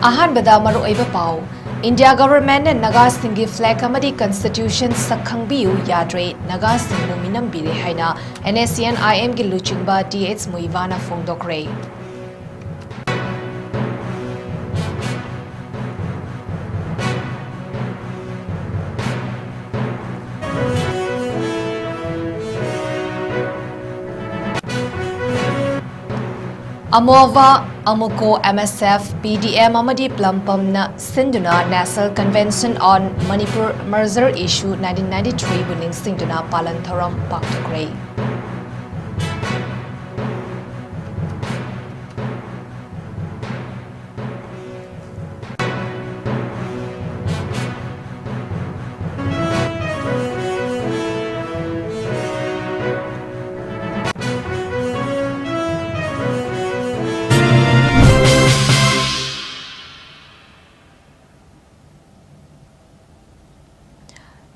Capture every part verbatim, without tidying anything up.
ꯑꯍꯥꯟꯕꯗ ꯃꯔꯨꯑꯣꯏꯕ ꯄꯥꯎ꯫ ꯏꯟꯗꯤꯌꯥ ꯒꯚꯔꯟꯃꯦꯟꯠꯅ ꯅꯥꯒꯥꯁꯤꯡꯒꯤ ꯐ꯭ꯂꯦꯒ ꯑꯃꯗꯤ ꯀꯟꯁꯇꯤꯇ꯭ꯌꯨꯁꯟ ꯁꯛ ꯈꯪꯕꯤꯌꯨ ꯌꯥꯗ꯭ꯔꯦ, ꯅꯥꯒꯥꯁꯤꯡꯕꯨ ꯃꯤꯅꯝꯕꯤꯔꯦ ꯍꯥꯏꯅ ꯑꯦꯟ ꯑꯦꯁ ꯁꯤ ꯑꯦꯟ ꯑꯥꯏ ꯑꯦꯝꯒꯤ ꯂꯨꯆꯤꯡꯕ ꯇꯤ ꯑꯩꯆ ꯃꯨꯏꯕꯥꯅ ꯐꯣꯡꯗꯣꯛꯈ꯭ꯔꯦ꯫ ꯑꯃꯣꯚꯥ, ꯑꯃꯨꯀꯣ, ꯑꯦꯝ ꯑꯦꯁ ꯑꯦꯐ, ꯄꯤ ꯗꯤ ꯑꯦꯝ ꯑꯃꯗꯤ ꯄ꯭ꯂꯝꯄꯝꯅ ꯁꯤꯟꯗꯨꯅ National Convention on Manipur Merger Issue nineteen ninety-three ꯕꯨ ꯅꯤꯡꯁꯤꯡꯗꯨꯅ ꯄꯥꯂꯟ ꯊꯧꯔꯝ ꯄꯥꯡꯊꯣꯛꯈ꯭ꯔꯦ꯫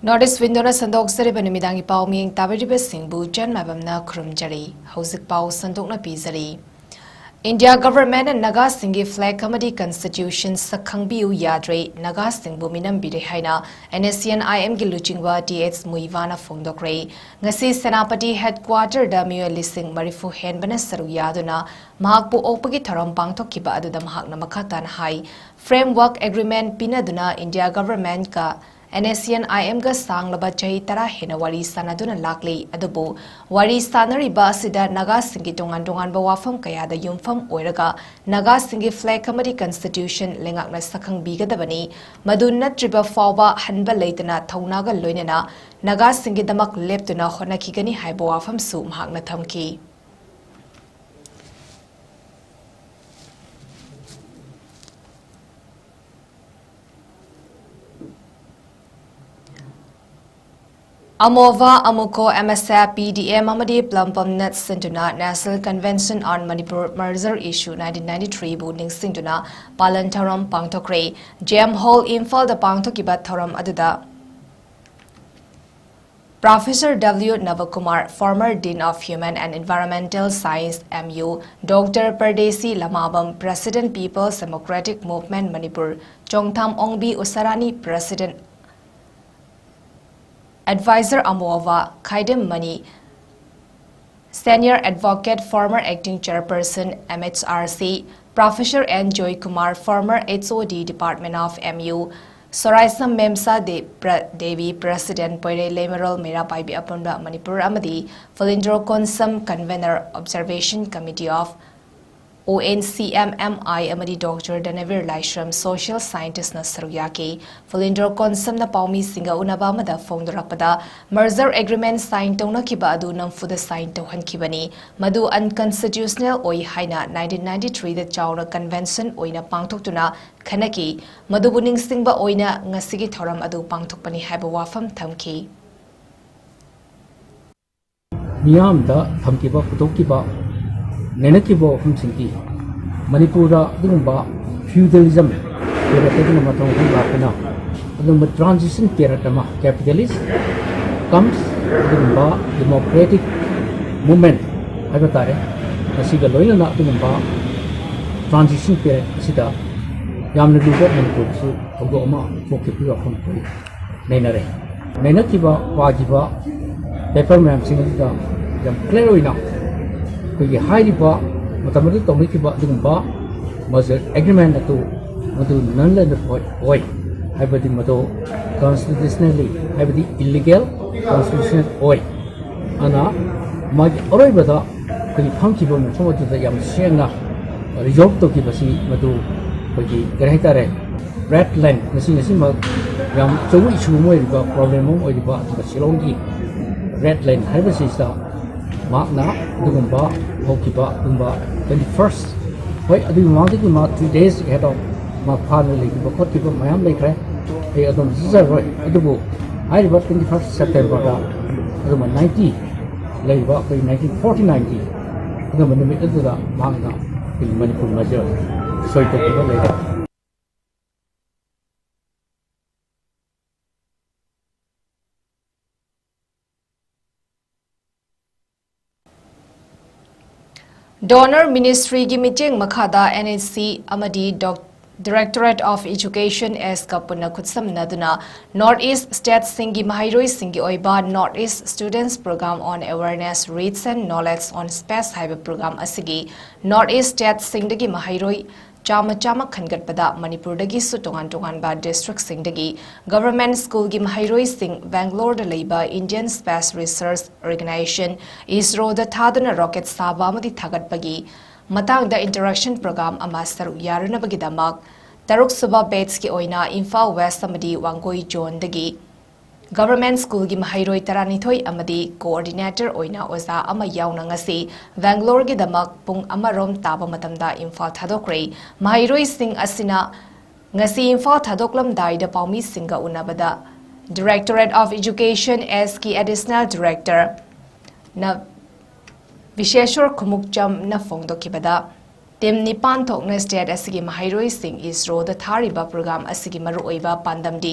North East Windowꯅ ꯁꯟꯗꯣꯛꯆꯔꯤꯕ ꯅꯨꯃꯤꯗꯥꯡꯒꯤ ꯄꯥꯎ ꯃꯤꯠꯌꯦꯡ ꯇꯥꯕꯤꯔꯤꯕꯁꯤꯡꯕꯨ ꯆꯟ ꯃꯥꯏꯕꯝꯅ ꯈꯨꯔꯨꯝꯖꯔꯤ꯫ ꯍꯧꯖꯤꯛ ꯄꯥꯎ ꯁꯟꯗꯣꯛꯅ ꯄꯤꯖꯔꯤ꯫ ꯏꯟꯗꯤꯌꯥ ꯒꯚꯔꯟꯃꯦꯟꯠꯅ ꯅꯥꯒꯥꯁꯤꯡꯒꯤ ꯐ꯭ꯂꯦꯒ ꯑꯃꯗꯤ ꯀꯟꯁꯇꯤꯇ꯭ꯌꯨꯁꯟ ꯁꯛ ꯈꯪꯕꯤꯌꯨ ꯌꯥꯗ꯭ꯔꯦ, ꯅꯥꯒꯥꯁꯤꯡꯕꯨ ꯃꯤꯅꯝꯕꯤꯔꯦ ꯍꯥꯏꯅ ꯑꯦꯟ ꯑꯦꯁ ꯁꯤ ꯑꯦꯟ ꯑꯥꯏ ꯑꯦꯝꯒꯤ ꯂꯨꯆꯤꯡꯕ ꯇꯤ ꯑꯩꯆ ꯃꯨꯏꯕꯥꯅ ꯐꯣꯡꯗꯣꯛꯈ꯭ꯔꯦ꯫ ꯉꯁꯤ ꯁꯦꯅꯥꯄꯇꯤ ꯍꯦꯗꯀ꯭ꯋꯥꯇꯔꯗ ꯃꯤꯑꯣꯏ ꯂꯤꯁꯤꯡ ꯃꯔꯤꯐꯨ ꯍꯦꯟꯕꯅ ꯁꯔꯨꯛ ꯌꯥꯗꯨꯅ ꯃꯍꯥꯛꯄꯨ ꯑꯣꯛꯄꯒꯤ ꯊꯧꯔꯝ ꯄꯥꯡꯊꯣꯛꯈꯤꯕ ꯑꯗꯨꯗ ꯃꯍꯥꯛꯅ ꯃꯈꯥ ꯇꯥꯅ ꯍꯥꯏ, ꯐ꯭ꯔꯦꯝꯋꯔꯛ ꯑꯦꯒ꯭ꯔꯤꯃꯦꯟꯠ ꯄꯤꯅꯗꯨꯅ ꯏꯟꯗꯤꯌꯥ ꯒꯚꯔꯟꯃꯦꯟꯠꯀ ꯑꯦꯟ ꯑꯦꯁ ꯁꯤ ꯑꯦꯟ ꯑꯥꯏ ꯑꯦꯝꯒ ꯁꯥꯡꯂꯕ ꯆꯍꯤ ꯇꯔꯥ ꯍꯦꯟꯅ ꯋꯥꯔꯤ ꯁꯥꯅꯗꯨꯅ ꯂꯥꯛꯂꯤ꯫ ꯑꯗꯨꯕꯨ ꯋꯥꯔꯤ ꯁꯥꯅꯔꯤꯕ ꯑꯁꯤꯗ ꯅꯥꯒꯥꯁꯤꯡꯒꯤ ꯇꯣꯉꯥꯟ ꯇꯣꯉꯥꯟꯕ ꯋꯥꯐꯝ ꯀꯌꯥꯗ ꯌꯨꯝꯐꯝ ꯑꯣꯏꯔꯒ ꯅꯥꯒꯥꯁꯤꯡꯒꯤ ꯐ꯭ꯂꯦꯒ ꯑꯃꯗꯤ ꯀꯟꯁꯇꯤꯇ꯭ꯌꯨꯁꯟ ꯂꯩꯉꯥꯛꯅ ꯁꯛꯈꯪꯕꯤꯒꯗꯕꯅꯤ꯫ ꯃꯗꯨ ꯅꯠꯇ꯭ꯔꯤꯕ ꯐꯥꯎꯕ ꯍꯟꯕ ꯂꯩꯇꯅ ꯊꯧꯅꯥꯒ ꯂꯣꯏꯅꯅ ꯅꯥꯒꯥꯁꯤꯡꯒꯤꯗꯃꯛ ꯂꯦꯞꯇꯨꯅ ꯍꯣꯠꯅꯈꯤꯒꯅꯤ ꯍꯥꯏꯕ ꯋꯥꯐꯝꯁꯨ ꯃꯍꯥꯛꯅ ꯊꯝꯈꯤ꯫ ꯑꯃꯣꯚꯥ, ꯑꯃꯨꯀꯣ, ꯑꯦꯝ ꯑꯦꯁ ꯑꯦꯐ, ꯄꯤ ꯗꯤ ꯑꯦꯝ ꯑꯃꯗꯤ ꯄ꯭ꯂꯝꯄꯝꯅ ꯁꯤꯟꯗꯨꯅ National Convention on Manipur Merger Issue nineteen ninety-three ꯕꯨ ꯅꯤꯡꯁꯤꯡꯗꯨꯅ ꯄꯥꯂꯟ ꯊꯧꯔꯝ ꯄꯥꯡꯊꯣꯛꯈ꯭ꯔꯦ꯫ ꯖꯦ ꯑꯦꯝ ꯍꯣꯜ, ꯏꯝꯐꯥꯜꯗ ꯄꯥꯡꯊꯣꯛꯈꯤꯕ ꯊꯧꯔꯝ ꯑꯗꯨꯗ Professor W Navakumar, former Dean of Human and Environmental Science, M U, Doctor Pardesi Lamabam, President, People's Democratic Movement Manipur, Chongtham Ongbi Usarani, President, Advisor Amova Khaidem Mani, Senior Advocate, former Acting Chairperson, M H R C, Professor N Joy Kumar, former H O D, Department of M U, Soraisam Memsa De-, Pre-, Devi, President, Poire Lemerol Meira Paibi Apunba Manipur amadi Phalindro Konsam, Convener, Observation Committee of O N C M M I amadi Doctor Danavir Laishram, Social Scientist, ꯅ ꯁꯔꯨꯛ ꯌꯥꯈꯤ꯫ ꯐꯨꯂꯤꯟꯗ꯭ꯔꯣ ꯀꯣꯟꯁꯝꯅ ꯄꯥꯎꯃꯤꯁꯤꯡꯒ ꯎꯅꯕ ꯑꯃꯗ ꯐꯣꯡꯗꯣꯔꯛꯄꯗ, merger agreement sign ꯇꯧꯅꯈꯤꯕ ꯑꯗꯨ ꯅꯝꯐꯨꯗ sign ꯇꯧꯍꯟꯈꯤꯕꯅꯤ꯫ ꯃꯗꯨ unconstitutional ꯑꯣꯏ ꯍꯥꯏꯅ nineteen ninety-three ꯗ ꯆꯥꯎꯅ convention ꯑꯣꯏꯅ ꯄꯥꯡꯊꯣꯛꯇꯨꯅ ꯈꯟꯅꯈꯤ꯫ ꯃꯗꯨꯕꯨ ꯅꯤꯡꯁꯤꯡꯕ ꯑꯣꯏꯅ ꯉꯁꯤꯒꯤ ꯊꯧꯔꯝ ꯑꯗꯨ ꯄꯥꯡꯊꯣꯛꯄꯅꯤ ꯍꯥꯏꯕ ꯋꯥꯐꯝ ꯊꯝꯈꯤ꯫ ꯃꯤꯌꯥꯝꯗ ꯊꯝꯈꯤꯕ, ꯄꯨꯊꯣꯛꯈꯤꯕ, ꯅꯩꯅꯈꯤꯕ ꯋꯥꯐꯝꯁꯤꯡꯗꯤ ꯃꯅꯤꯄꯨꯔꯗ ꯑꯗꯨꯒꯨꯝꯕ feudalism period ꯑꯗꯨꯅ ꯃꯇꯝ ꯑꯃ ꯂꯥꯛꯇꯨꯅ ꯑꯗꯨꯒꯨꯝꯕ transition period ꯑꯃ, capitalist comes ꯑꯗꯨꯒꯨꯝꯕ democratic movement ꯍꯥꯏꯕ ꯇꯥꯔꯦ, ꯃꯁꯤꯒ ꯂꯣꯏꯅꯅ ꯑꯗꯨꯒꯨꯝꯕ transition period ꯑꯁꯤꯗ ꯌꯥꯝꯅ ꯂꯨꯕ ꯃꯅꯤꯄꯨꯔꯗꯁꯨ ꯊꯧꯗꯣꯛ ꯑꯃ ꯊꯣꯛꯈꯤꯕꯒꯤ ꯋꯥꯐꯝ ꯑꯩꯈꯣꯏ ꯅꯩꯅꯔꯦ꯫ ꯅꯩꯅꯈꯤꯕ, ꯄꯥꯈꯤꯕ paper ꯃꯌꯥꯝꯁꯤꯡ ꯑꯗꯨꯗ ꯌꯥꯝ clear ꯑꯣꯏꯅ ꯑꯩꯈꯣꯏꯒꯤ ꯍꯥꯏꯔꯤꯕ ꯃꯇꯝ ꯑꯗꯨꯗ ꯇꯧꯅꯈꯤꯕ ꯑꯗꯨꯒꯨꯝꯕ merger agreement ꯑꯗꯨ ꯃꯗꯨ null and void ꯑꯣꯏ, ꯍꯥꯏꯕꯗꯤ ꯃꯗꯨ constitutionally, ꯍꯥꯏꯕꯗꯤ illegal constitutional ꯑꯣꯏ꯫ ꯑꯗꯨꯅ ꯃꯥꯒꯤ ꯑꯔꯣꯏꯕꯗ ꯑꯩꯈꯣꯏꯒꯤ ꯐꯝꯈꯤꯕ ꯃꯐꯝ ꯑꯗꯨꯗ ꯌꯥꯝ ꯁꯦꯡꯅ resolve ꯇꯧꯈꯤꯕꯁꯤ ꯃꯗꯨ ꯑꯩꯈꯣꯏꯒꯤ ꯀꯔꯤ ꯍꯥꯏꯇꯥꯔꯦ, red line, ꯉꯁꯤ ꯉꯁꯤꯃꯛ ꯌꯥꯝ ꯑꯆꯧꯕ issue ꯑꯃ ꯑꯣꯏꯔꯤꯕ, problem ꯑꯃ ꯑꯣꯏꯔꯤꯕ, ꯑꯗꯨꯒ ꯁꯤꯂꯣꯡꯒꯤ red line ꯍꯥꯏꯕꯁꯤꯗ ꯃꯍꯥꯛꯅ ꯑꯗꯨꯒꯨꯝꯕ ꯍꯧꯈꯤꯕ ꯑꯗꯨꯒꯨꯝꯕ twenty first, ꯍꯣꯏ, ꯑꯗꯨꯒꯤ ꯃꯃꯥꯡꯗꯒꯤ ꯃꯥ three days ahead of ꯃꯥ ꯐꯥꯗꯅ ꯂꯩꯈꯤꯕ ꯈꯣꯠꯈꯤꯕ ꯃꯌꯥꯝ ꯂꯩꯈ꯭ꯔꯦ꯫ ꯑꯩ ꯑꯗꯨꯝ ꯆꯠꯆꯔꯣꯏ꯫ ꯑꯗꯨꯕꯨ ꯍꯥꯏꯔꯤꯕ twenty first September ꯗ ꯑꯗꯨꯝꯕ ninety ꯂꯩꯔꯤꯕ ꯑꯩꯈꯣꯏ nineteen forty nine ꯒꯤ ꯑꯗꯨꯝꯕ ꯅꯨꯃꯤꯠ ꯑꯗꯨꯗ ꯃꯍꯥꯛꯅ ꯑꯩꯈꯣꯏꯒꯤ ꯃꯅꯤꯄꯨꯔ merger ꯁꯣꯏ ꯇꯧꯈꯤꯕ ꯂꯩꯔꯦ꯫ Donor Ministry ꯒꯤ ꯃꯤꯠꯌꯦꯡ ꯃꯈꯥꯗ N H C ꯑꯃꯗꯤ Doc-, Directorate of Education S ꯀ ꯄꯨꯟꯅ ꯈꯨꯠꯁꯝꯅꯗꯨꯅ North East State ꯁꯤꯡꯒꯤ ꯃꯍꯩꯔꯣꯏꯁꯤꯡꯒꯤ ꯑꯣꯏꯕ North East Students Program on Awareness, Reach and Knowledge on Space ꯍꯥꯏꯕ program ꯑꯁꯤꯒꯤ North East State ꯁꯤꯡꯗꯒꯤ ꯃꯍꯩꯔꯣꯏ ꯆꯥꯝꯃ ꯆꯥꯝꯃ ꯈꯟꯒꯠꯄꯗ ꯃꯅꯤꯄꯨꯔꯗꯒꯤꯁꯨ ꯇꯣꯉꯥꯟ ꯇꯣꯉꯥꯟꯕ district ꯁꯤꯡꯗꯒꯤ Government School ꯒꯤ ꯃꯍꯩꯔꯣꯏꯁꯤꯡ ꯕꯦꯡꯒ꯭ꯂꯣꯔꯗ ꯂꯩꯕ Indian Space Research Organisation, ISRO ꯗ ꯊꯥꯗꯨꯅ rocket ꯁꯥꯕ ꯑꯃꯗꯤ ꯊꯥꯒꯠꯄꯒꯤ ꯃꯇꯥꯡꯗ interaction program ꯑꯃ ꯁꯔꯨꯛ ꯌꯥꯔꯨꯅꯕꯒꯤꯗꯃꯛ ꯇꯔꯨꯛ ꯁꯨꯕ batch ꯀꯤ ꯑꯣꯏꯅ ꯏꯝꯐꯥꯜ West ꯑꯃꯗꯤ ꯋꯥꯡꯒꯣꯏ zone ꯗꯒꯤ Government School ꯒꯤ ꯃꯍꯩꯔꯣꯏ ꯇꯔꯥꯅꯤꯊꯣꯏ ꯑꯃꯗꯤ coordinator ꯑꯣꯏꯅ ꯑꯣꯖꯥ ꯑꯃ ꯌꯥꯎꯅ ꯉꯁꯤ ꯕꯦꯡꯒ꯭ꯂꯣꯔꯒꯤꯗꯃꯛ ꯄꯨꯡ ꯑꯃ ꯔꯣꯝ ꯇꯥꯕ ꯃꯇꯝꯗ ꯏꯝꯐꯥꯜ ꯊꯥꯗꯣꯛꯈ꯭ꯔꯦ꯫ ꯃꯍꯩꯔꯣꯏꯁꯤꯡ ꯑꯁꯤꯅ ꯉꯁꯤ Imphal ꯊꯥꯗꯣꯛꯂꯝꯗꯥꯏꯗ ꯄꯥꯎꯃꯤꯁꯤꯡꯒ ꯎꯅꯕꯗ Directorate of Education S ꯀꯤ Additional Director ꯅ ꯕꯤꯁꯦꯁꯣꯔ ꯈꯨꯃꯨꯛꯆꯝꯅ ꯐꯣꯡꯗꯣꯛꯈꯤꯕꯗ, team ꯅꯤꯄꯥꯟ ꯊꯣꯛꯅ state ꯑꯁꯤꯒꯤ ꯃꯍꯩꯔꯣꯏꯁꯤꯡ ISRO ꯗ ꯊꯥꯔꯤꯕ program ꯑꯁꯤꯒꯤ ꯃꯔꯨꯑꯣꯏꯕ ꯄꯥꯟꯗꯝꯗꯤ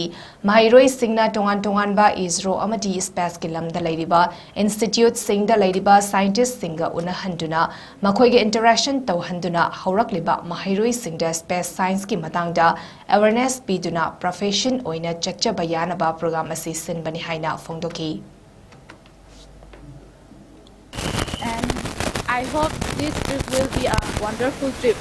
ꯃꯍꯩꯔꯣꯏꯁꯤꯡꯅ ꯇꯣꯉꯥꯟ ꯇꯣꯉꯥꯟꯕ ISRO ꯑꯃꯗꯤ space ꯀꯤ ꯂꯝꯗ ꯂꯩꯔꯤꯕ institute ꯁꯤꯡꯗ ꯂꯩꯔꯤꯕ scientist ꯁꯤꯡꯒ ꯎꯅꯍꯟꯗꯨꯅ ꯃꯈꯣꯏꯒ interaction ꯇꯧꯍꯟꯗꯨꯅ ꯍꯧꯔꯛꯂꯤꯕ ꯃꯍꯩꯔꯣꯏꯁꯤꯡꯗ space science ꯀꯤ ꯃꯇꯥꯡꯗ awareness ꯄꯤꯗꯨꯅ profession ꯑꯣꯏꯅ ꯆꯠꯆꯕ ꯌꯥꯅꯕ program ꯑꯁꯤ ꯁꯤꯟꯕꯅꯤ ꯍꯥꯏꯅ ꯐꯣꯡꯗꯣꯛꯈꯤ꯫ And I hope this trip will be a wonderful trip,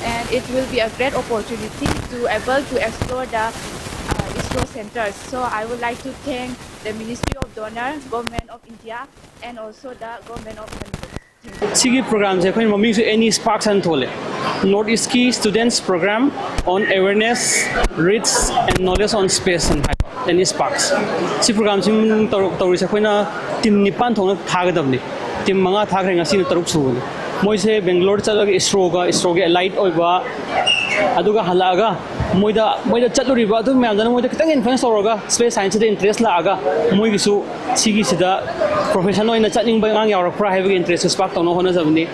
and it will be a great opportunity to able to explore the uh, ISRO centers. So I would like to thank the Ministry of Donor, Government of India, and also the Government of Manipur. Thank you. ꯁꯤꯒꯤ programꯁꯦ ꯑꯩꯈꯣꯏꯅ ꯃꯃꯤꯡꯁꯨ Any Sparks ꯍꯥꯏꯅ ꯊꯣꯜꯂꯦ꯫ North East ꯀꯤ Students Program on Awareness, Reach and Knowledge on Space ꯍꯥꯏꯅ ꯍꯥꯏꯕ Any Sparks꯫ ꯁꯤ programꯁꯤ ꯇꯧꯔ-, ꯇꯧꯔꯤꯁꯦ ꯑꯩꯈꯣꯏꯅ team ꯅꯤꯄꯥꯟ ꯊꯣꯛꯅ ꯊꯥꯒꯗꯕꯅꯤ꯫ Team ꯃꯉꯥ ꯊꯥꯈ꯭ꯔꯦ, ꯉꯁꯤꯅ ꯇꯔꯨꯛ ꯁꯨꯕꯅꯤ꯫ ꯃꯣꯏꯁꯦ ꯕꯦꯡꯒ꯭ꯂꯣꯔ ꯆꯠꯂꯒ ISRO ꯒ, ISRO ꯒꯤ allied ꯑꯣꯏꯕ, ꯑꯗꯨꯒ ꯍꯜꯂꯛꯑꯒ ꯃꯣꯏꯗ, ꯃꯣꯏꯗ ꯆꯠꯂꯨꯔꯤꯕ ꯑꯗꯨ ꯃꯌꯥꯝꯗꯨꯅ ꯃꯣꯏꯗ ꯈꯤꯇꯪ influence ꯇꯧꯔꯒ space science ꯁꯤꯗ interest ꯂꯥꯛꯑꯒ ꯃꯣꯏꯒꯤꯁꯨ ꯁꯤꯒꯤꯁꯤꯗ profession ꯑꯣꯏꯅ ꯆꯠꯅꯤꯡꯕ ꯑꯉꯥꯡ ꯌꯥꯎꯔꯛꯄ꯭ꯔꯥ ꯍꯥꯏꯕꯒꯤ interest ꯁꯨ spark ꯇꯧꯅꯕ ꯍꯣꯠꯅꯖꯕꯅꯤ꯫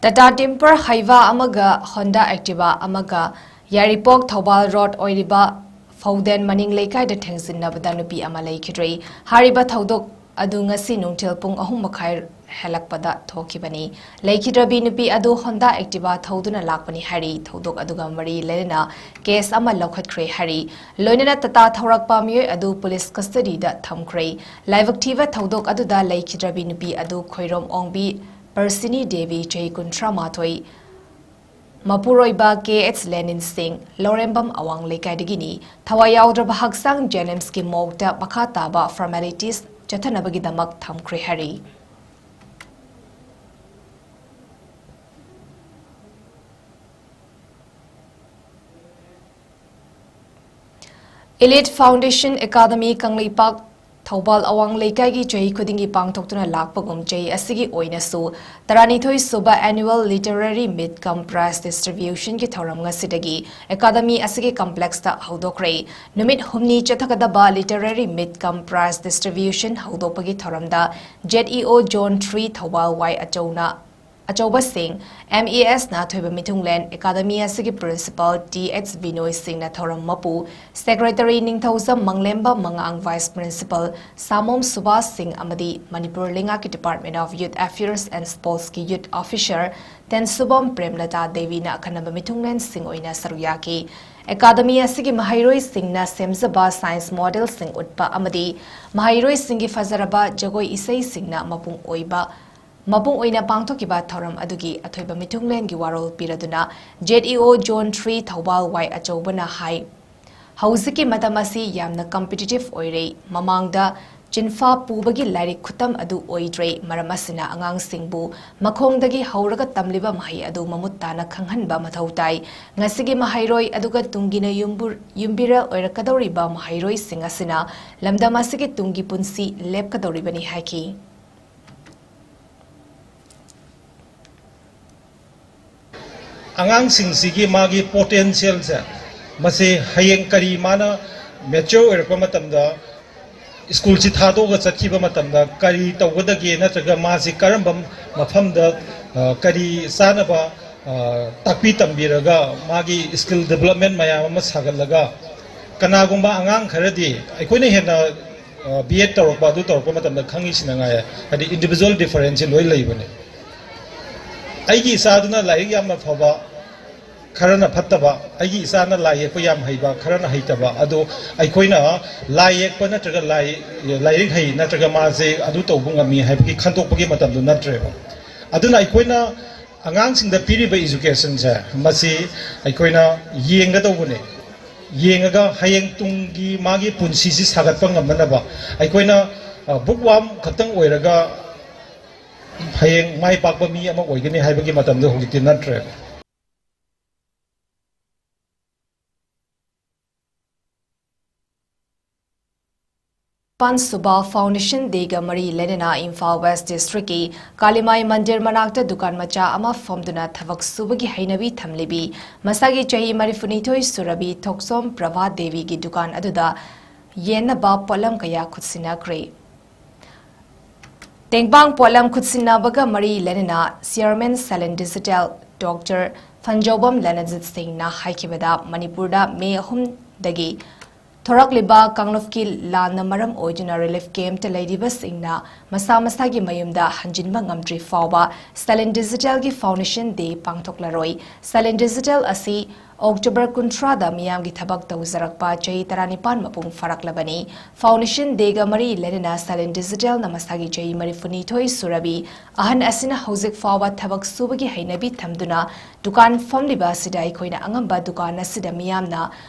ꯇꯥꯇꯥ ꯇꯤꯝꯄꯔ ꯍꯩꯕ ꯑꯃꯒ ꯍꯣꯟꯗꯥ ꯑꯦꯛꯇꯤꯚꯥ ꯑꯃꯒ ꯌꯥꯏꯔꯤꯄꯣꯛ ꯊꯧꯕꯥꯜ ꯔꯣꯗ ꯑꯣꯏꯔꯤꯕ ꯐꯧꯗꯦꯟ ꯃꯅꯤꯡ ꯂꯩꯀꯥꯏꯗ ꯊꯦꯡꯖꯤꯟꯅꯕꯗ ꯅꯨꯄꯤ ꯑꯃ ꯂꯩꯈꯤꯗ꯭ꯔꯦ꯫ ꯍꯥꯏꯔꯤꯕ ꯊꯧꯗꯣꯛ ꯑꯗꯨ ꯉꯁꯤ ꯅꯨꯡꯊꯤꯜ ꯄꯨꯡ ꯑꯍꯨꯝ ꯃꯈꯥꯏ ꯍꯦꯜꯂꯛꯄꯗ ꯊꯣꯛꯈꯤꯕꯅꯤ꯫ ꯂꯩꯈꯤꯗ꯭ꯔꯕꯤ ꯅꯨꯄꯤ ꯑꯗꯨ ꯍꯣꯟꯗꯥ ꯑꯦꯛꯇꯤꯚꯥ ꯊꯧꯗꯨꯅ ꯂꯥꯛꯄꯅꯤ ꯍꯥꯏꯔꯤ꯫ ꯊꯧꯗꯣꯛ ꯑꯗꯨꯒ ꯃꯔꯤ ꯂꯩꯅꯅ ꯀꯦꯁ ꯑꯃ ꯂꯧꯈꯠꯈ꯭ꯔꯦ ꯍꯥꯏꯔꯤ꯫ ꯂꯣꯏꯅꯅ ꯇꯥꯇꯥ ꯊꯧꯔꯛꯄ ꯃꯤꯑꯣꯏ ꯑꯗꯨ ꯄꯨꯂꯤꯁ ꯀꯁꯇꯗꯤꯗ ꯊꯝꯈ꯭ꯔꯦ꯫ ꯂꯥꯏꯕꯛ ꯊꯤꯕ ꯊꯧꯗꯣꯛ ꯑꯗꯨꯗ ꯂꯩꯈꯤꯗ꯭ꯔꯕꯤ ꯅꯨꯄꯤ ꯑꯗꯨ ꯈꯣꯏꯔꯣꯝ ꯑꯣꯡꯕꯤ ꯄꯔꯁꯤꯅꯤ ꯗꯦꯕꯤ, ꯆꯍꯤ ꯀꯨꯟꯊ꯭ꯔꯥ ꯃꯥꯊꯣꯏ, ꯃꯄꯨꯔꯣꯏꯕ ꯀꯦ ꯑꯩꯆ ꯂꯦꯅꯤꯟ ꯁꯤꯡ, ꯂꯧꯔꯦꯝꯕꯝ ꯑꯋꯥꯡ ꯂꯩꯀꯥꯏꯗꯒꯤꯅꯤ꯫ ꯊꯋꯥꯏ ꯌꯥꯎꯗ꯭ꯔꯕ ꯍꯛꯆꯥꯡ ꯖꯦꯅꯤꯝꯁꯀꯤ ꯃꯣꯔꯒꯇ ꯃꯈꯥ ꯇꯥꯕ ꯐꯣꯔꯃꯦꯂꯤꯇꯤꯁ ꯆꯠꯊꯅꯕꯒꯤꯗꯃꯛ ꯊꯝꯈ꯭ꯔꯦ ꯍꯥꯏꯔꯤ꯫ Elite Foundation Academy Kangleipak Thoubal ꯑꯋꯥꯡ ꯂꯩꯀꯥꯏꯒꯤ ꯆꯍꯤ ꯈꯨꯗꯤꯡꯒꯤ ꯄꯥꯡꯊꯣꯛꯇꯨꯅ ꯂꯥꯛꯄꯒꯨꯝ, ꯆꯍꯤ ꯑꯁꯤꯒꯤ ꯑꯣꯏꯅꯁꯨ ꯇꯔꯥꯅꯤꯊꯣꯏ ꯁꯨꯕ Annual Literary Meet cum Prize Distribution ꯒꯤ ꯊꯧꯔꯝ ꯉꯁꯤꯗꯒꯤ ꯑꯦꯀꯥꯗꯃꯤ ꯑꯁꯤꯒꯤ ꯀꯝꯄ꯭ꯂꯦꯛꯁꯇ ꯍꯧꯗꯣꯛꯈ꯭ꯔꯦ꯫ ꯅꯨꯃꯤꯠ ꯍꯨꯝꯅꯤ ꯆꯠꯊꯒꯗꯕ Literary Meet cum Prize Distribution ꯍꯧꯗꯣꯛꯄꯒꯤ ꯊꯧꯔꯝꯗ Z E O Zone three Thoubal ꯋꯥꯏ ꯑꯆꯧꯅ ꯑꯆꯧꯕꯁꯤꯡ, M E S ꯅ ꯊꯣꯏꯕ ꯃꯤꯊꯨꯡꯂꯦꯟ, ꯑꯦꯀꯥꯗꯃꯤ ꯑꯁꯤꯒꯤ ꯄ꯭ꯔꯤꯟꯁꯤꯄꯥꯜ ꯇꯤ ꯑꯩꯆ ꯕꯤꯅꯣꯏ ꯁꯤꯡꯅ ꯊꯧꯔꯝ ꯃꯄꯨ, ꯁꯦꯀ꯭ꯔꯦꯇꯔꯤ ꯅꯤꯡꯊꯧꯖꯝ ꯃꯪꯂꯦꯝꯕ ꯃꯉꯥꯡ, ꯚꯥꯏꯁ ꯄ꯭ꯔꯤꯟꯁꯤꯄꯥꯜ ꯁꯥꯃꯣꯝ ꯁꯨꯕꯥꯁ ꯁꯤꯡ ꯑꯃꯗꯤ ꯃꯅꯤꯄꯨꯔ ꯂꯩꯉꯥꯛꯀꯤ Department of Youth Affairs and Sports ꯀꯤ ꯌꯨꯠ ꯑꯣꯐꯤꯁꯔ ꯇꯦꯟꯁꯨꯕꯝ ꯄ꯭ꯔꯦꯝꯂꯇꯥ ꯗꯦꯕꯤꯅ ꯑꯈꯟꯅꯕ ꯃꯤꯊꯨꯡꯂꯦꯟꯁꯤꯡ ꯑꯣꯏꯅ ꯁꯔꯨꯛ ꯌꯥꯈꯤ꯫ ꯑꯦꯀꯥꯗꯃꯤ ꯑꯁꯤꯒꯤ ꯃꯍꯩꯔꯣꯏꯁꯤꯡꯅ ꯁꯦꯝꯖꯕ ꯁꯥꯏꯟꯁ ꯃꯣꯗꯦꯜꯁꯤꯡ ꯎꯠꯄ ꯑꯃꯗꯤ ꯃꯍꯩꯔꯣꯏꯁꯤꯡꯒꯤ ꯐꯖꯔꯕ ꯖꯒꯣꯏ ꯏꯁꯩꯁꯤꯡꯅ ꯃꯄꯨꯡ ꯑꯣꯏꯕ ꯃꯄꯨꯡ ꯑꯣꯏꯅ ꯄꯥꯡꯊꯣꯛꯈꯤꯕ ꯊꯧꯔꯝ ꯑꯗꯨꯒꯤ ꯑꯊꯣꯏꯕ ꯃꯤꯊꯨꯡꯂꯦꯟꯒꯤ ꯋꯥꯔꯣꯜ ꯄꯤꯔꯗꯨꯅ, Z E O Zone three Thoubal ꯋꯥꯏ ꯑꯆꯧꯕꯅ ꯍꯥꯏ, ꯍꯧꯖꯤꯛꯀꯤ ꯃꯇꯝ ꯑꯁꯤ ꯌꯥꯝꯅ ꯀꯝꯄꯤꯇꯤꯇꯤꯚ ꯑꯣꯏꯔꯦ꯫ ꯃꯃꯥꯡꯗ ꯆꯤꯟꯐꯥ ꯄꯨꯕꯒꯤ ꯂꯥꯏꯔꯤꯛ ꯈꯨꯇꯝ ꯑꯗꯨ ꯑꯣꯏꯗ꯭ꯔꯦ꯫ ꯃꯔꯝ ꯑꯁꯤꯅ ꯑꯉꯥꯡꯁꯤꯡꯕꯨ ꯃꯈꯣꯡꯗꯒꯤ ꯍꯧꯔꯒ ꯇꯝꯂꯤꯕ ꯃꯍꯩ ꯑꯗꯨ ꯃꯃꯨꯠ ꯇꯥꯅ ꯈꯪꯍꯟꯕ ꯃꯊꯧ ꯇꯥꯏ꯫ ꯉꯁꯤꯒꯤ ꯃꯍꯩꯔꯣꯏ ꯑꯗꯨꯒ ꯇꯨꯡꯒꯤꯅ ꯌꯨꯝꯕꯨ-, ꯌꯨꯝꯕꯤꯔꯦꯜ ꯑꯣꯏꯔꯛꯀꯗꯧꯔꯤꯕ ꯃꯍꯩꯔꯣꯏꯁꯤꯡ ꯑꯁꯤꯅ ꯂꯝꯗꯝ ꯑꯁꯤꯒꯤ ꯇꯨꯡꯒꯤ ꯄꯨꯟꯁꯤ ꯂꯦꯞꯀꯗꯧꯔꯤꯕꯅꯤ ꯍꯥꯏꯈꯤ꯫ ꯑꯉꯥꯡꯁꯤꯡꯁꯤꯒꯤ ꯃꯥꯒꯤ ꯄꯣꯇꯦꯟꯁꯤꯌꯦꯜꯁꯦ, ꯃꯁꯤ ꯍꯌꯦꯡ ꯀꯔꯤ ꯃꯥꯅ ꯃꯦꯆ꯭ꯌꯣꯔ ꯑꯣꯏꯔꯛꯄ ꯃꯇꯝꯗ ꯁ꯭ꯀꯨꯜꯁꯤ ꯊꯥꯗꯣꯛꯑꯒ ꯆꯠꯈꯤꯕ ꯃꯇꯝꯗ ꯀꯔꯤ ꯇꯧꯒꯗꯒꯦ, ꯅꯠꯇ꯭ꯔꯒ ꯃꯥꯁꯤ ꯀꯔꯝꯕ ꯃꯐꯝꯗ, ꯑ, ꯀꯔꯤ ꯆꯥꯅꯕ, ꯑ, ꯇꯥꯛꯄꯤ ꯇꯝꯕꯤꯔꯒ ꯃꯥꯒꯤ skill development ꯃꯌꯥꯝ ꯑꯃ ꯁꯥꯒꯠꯂꯒ, ꯀꯅꯥꯒꯨꯝꯕ ꯑꯉꯥꯡ ꯈꯔꯗꯤ ꯑꯩꯈꯣꯏꯅ ꯍꯦꯟꯅ, ꯑ, B Ed ꯇꯧꯔꯛꯄ, ꯑꯗꯨ ꯇꯧꯔꯛꯄ ꯃꯇꯝꯗ ꯈꯪꯉꯤꯁꯤꯅ ꯉꯥꯏ, ꯍꯥꯏꯗꯤ individual difference ꯁꯤ ꯂꯣꯏ ꯂꯩꯕꯅꯦ꯫ ꯑꯩꯒꯤ ꯏꯆꯥꯗꯨꯅ ꯂꯥꯏꯔꯤꯛ ꯌꯥꯝꯅ ꯐꯕ, ꯈꯔꯅ ꯐꯠꯇꯕ, ꯑꯩꯒꯤ ꯏꯆꯥꯅ ꯂꯥꯏ ꯌꯦꯛꯄ ꯌꯥꯝ ꯍꯩꯕ, ꯈꯔꯅ ꯍꯩꯇꯕ, ꯑꯗꯣ ꯑꯩꯈꯣꯏꯅ ꯂꯥꯏ ꯌꯦꯛꯄ ꯅꯠꯇ꯭ꯔꯒ ꯂꯥꯏ, ꯂꯥꯏꯔꯤꯛ ꯍꯩ ꯅꯠꯇ꯭ꯔꯒ ꯃꯥꯁꯦ ꯑꯗꯨ ꯇꯧꯕ ꯉꯝꯃꯤ ꯍꯥꯏꯕꯒꯤ ꯈꯟꯗꯣꯛꯄꯒꯤ ꯃꯇꯝꯗꯨ ꯅꯠꯇ꯭ꯔꯦꯕ꯫ ꯑꯗꯨꯅ ꯑꯩꯈꯣꯏꯅ ꯑꯉꯥꯡꯁꯤꯡꯗ ꯄꯤꯔꯤꯕ education ꯁꯦ, ꯃꯁꯤ ꯑꯩꯈꯣꯏꯅ ꯌꯦꯡꯒꯗꯧꯕꯅꯦ꯫ ꯌꯦꯡꯉꯒ ꯍꯌꯦꯡ ꯇꯨꯡꯒꯤ ꯃꯥꯒꯤ ꯄꯨꯟꯁꯤꯁꯤ ꯁꯥꯒꯠꯄ ꯉꯝꯅꯅꯕ ꯑꯩꯈꯣꯏꯅ, ꯑ, bookworm ꯈꯛꯇꯪ ꯑꯣꯏꯔꯒ ꯍꯌꯦꯡ ꯃꯥꯏ ꯄꯥꯛꯄ ꯃꯤ ꯑꯃ ꯑꯣꯏꯒꯅꯤ ꯍꯥꯏꯕꯒꯤ ꯃꯇꯝꯗꯣ ꯍꯧꯖꯤꯛꯇꯤ ꯅꯠꯇ꯭ꯔꯦꯕ꯫ ꯄꯥꯟ ꯁꯨꯕ Foundation Day ꯒ ꯃꯔꯤ ꯂꯩꯅꯅ ꯏꯝꯐꯥꯜ West District ꯀꯤ ꯀꯥꯂꯤꯃꯥꯏ ꯃꯟꯗꯤꯔ ꯃꯅꯥꯛꯇ ꯗꯨꯀꯥꯟ ꯃꯆꯥ ꯑꯃ ꯐꯝꯗꯨꯅ ꯊꯕꯛ ꯁꯨꯕꯒꯤ ꯍꯩꯅꯕꯤ ꯊꯝꯂꯤꯕꯤ ꯃꯁꯥꯒꯤ ꯆꯍꯤ ꯃꯔꯤꯐꯨꯅꯤꯊꯣꯏ ꯁꯨꯔꯕꯤ ꯊꯣꯛꯆꯣꯝ ꯄ꯭ꯔꯚꯥ ꯗꯦꯕꯤꯒꯤ ꯗꯨꯀꯥꯟ ꯑꯗꯨꯗ ꯌꯦꯟꯅꯕ ꯄꯣꯠꯂꯝ ꯀꯌꯥ ꯈꯨꯠꯁꯤꯟꯅꯈ꯭ꯔꯦ꯫ ꯇꯦꯡꯕꯥꯡ ꯄꯣꯠꯂꯝ ꯈꯨꯠꯁꯤꯟꯅꯕꯒ ꯃꯔꯤ ꯂꯩꯅꯅ Chairman Silent Digital Doctor ꯐꯟꯖꯧꯕꯝ ꯂꯅꯖꯤꯠ ꯁꯤꯡꯅ ꯍꯥꯏꯈꯤꯕꯗ, ꯃꯅꯤꯄꯨꯔꯗ ꯃꯦ ꯑꯍꯨꯝꯗꯒꯤ ꯊꯣꯔꯛꯂꯤꯕ ꯀꯥꯡꯂꯨꯞꯀꯤ ꯂꯥꯟꯅ ꯃꯔꯝ ꯑꯣꯏꯗꯨꯅ relief camp ꯇ ꯂꯩꯔꯤꯕꯁꯤꯡꯅ ꯃꯁꯥ ꯃꯁꯥꯒꯤ ꯃꯌꯨꯝꯗ ꯍꯟꯖꯤꯟꯕ ꯉꯝꯗ꯭ꯔꯤ ꯐꯥꯎꯕ Silent Digital ꯒꯤ Foundation Day ꯄꯥꯡꯊꯣꯛꯂꯔꯣꯏ꯫ Silent Digital ꯑꯁꯤ October ꯀꯨꯟꯊ꯭ꯔꯥꯗ ꯃꯤꯌꯥꯝꯒꯤ ꯊꯕꯛ ꯇꯧꯖꯔꯛꯄ ꯆꯍꯤ ꯇꯔꯥꯅꯤꯄꯥꯟ ꯃꯄꯨꯡ ꯐꯥꯔꯛꯂꯕꯅꯤ꯫ Foundation Day ꯒ ꯃꯔꯤ ꯂꯩꯅꯅ Silent Digital ꯅ ꯃꯁꯥꯒꯤ ꯆꯍꯤ ꯃꯔꯤꯐꯨꯅꯤꯊꯣꯏ ꯁꯨꯔꯕꯤ ꯑꯍꯟ ꯑꯁꯤꯅ ꯍꯧꯖꯤꯛ ꯐꯥꯎꯕ ꯊꯕꯛ ꯁꯨꯕꯒꯤ ꯍꯩꯅꯕꯤ ꯊꯝꯗꯨꯅ ꯗꯨꯀꯥꯟ ꯐꯝꯂꯤꯕ ꯑꯁꯤꯗ ꯑꯩꯈꯣꯏꯅ ꯑꯉꯝꯕ ꯗꯨꯀꯥꯟ ꯑꯁꯤꯗ ꯃꯤꯌꯥꯝꯅ